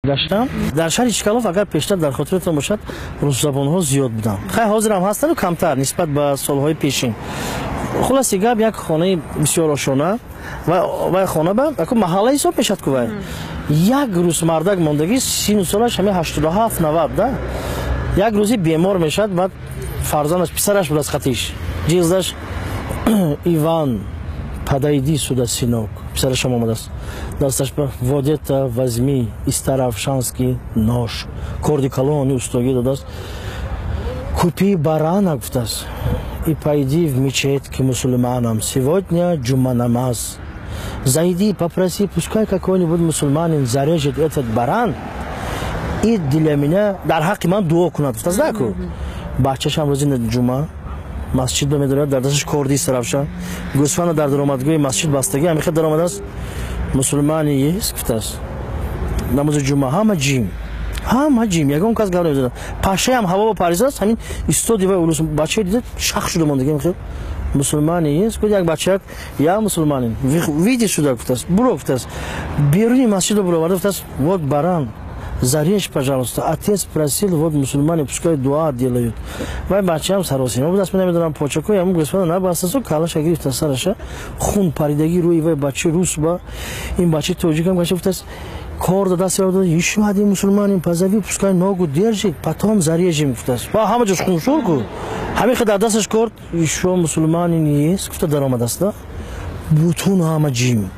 Гаштам дар шаҳри Чкалов. Агар пештар дар хотиратон бошад, русзабонҳо зиёд буданд. Хай, ҳозирам ҳастану, камтар нисбат ба солҳои пешин. Хулоси гап, як хонаи бисёр ошона вай хона ба аку маҳалла ҳисоб мешад ку, вай як рус мардак мондагӣ, сину солаш ҳами 87, 90 да. Як рӯзи бемор мешавад. Баъд фарзандаш, писараш буд, аз хатиш ҷиздаш: «Иван, подойди сюда, сынок». Писарашам омадааст, дасташ ба: «Вот это возьми, истаравшанский нож», корди калони устогӣ додааст. «Купи барана, — гуфтааст, — и пойди в мечеть к мусульманам, сегодня джума намаз. Зайди, попроси, пускай какой-нибудь мусульманин зарежет этот баран и для меня, дар ҳаққи ман дуо кунад», гуфтааст. Даку бачашам рӯзи ҷума масҷид ба медорад, дар дасташ корди истаравшан, гӯсфанда дар даромадгоҳи масҷид бастагӣ. Ҳамихе даромадааст: «Мусульмане есть?» — гуфтааст. Намози ҷума, ҳама ҷим, ҳама ҷим, ягон кас гап намезанад. Пашаям ҳаво ба паризааст. Ҳамин истоди вай улус бачаи дида шах шуда мондагӣ. «Мусульмане есть?» — гуфт. Як бачаяк: «Я мусульманин, выйди сюда», — гуфтааст, «буро», гуфтааст. Беруни масҷидро буроварда, гуфтааст: «Вот баран, зарежь, пожалуйста, отец просил, вот мусульмане пускай дуа делают». Вай бачаам саросима будааст, намедонам, почакои ҳамун гӯсфанда набастасу калаша гирифта, сараша хун паридагӣ рӯи вай бачаи рус ба ин бачаи тоҷикам гашта. Гуфтааст, кор дадаст: «Ещё один мусульманин позови, пускай ногу держит, потом зарежем», — гуфтааст. Ва ҳама ҷош хуншур ку. Ҳамин хел дар дасташ корд: «Ещё мусульманин есть?» — гуфта даромадааст да, бутун ҳама ҷим.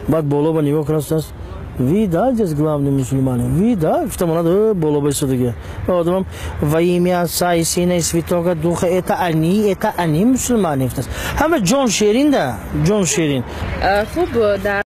Баъд боло ба нигоҳ кардааст: «Вы, да, здесь главный мусульманин? Вы, да?» — гуфта монад боло ба истодагӣ одамам. «Во имя Отца и Сына и Святого Духа, это они мусульмане», гуфтааст. Ҳама ҷон шерин да, ҷон шерин. Хуб, дар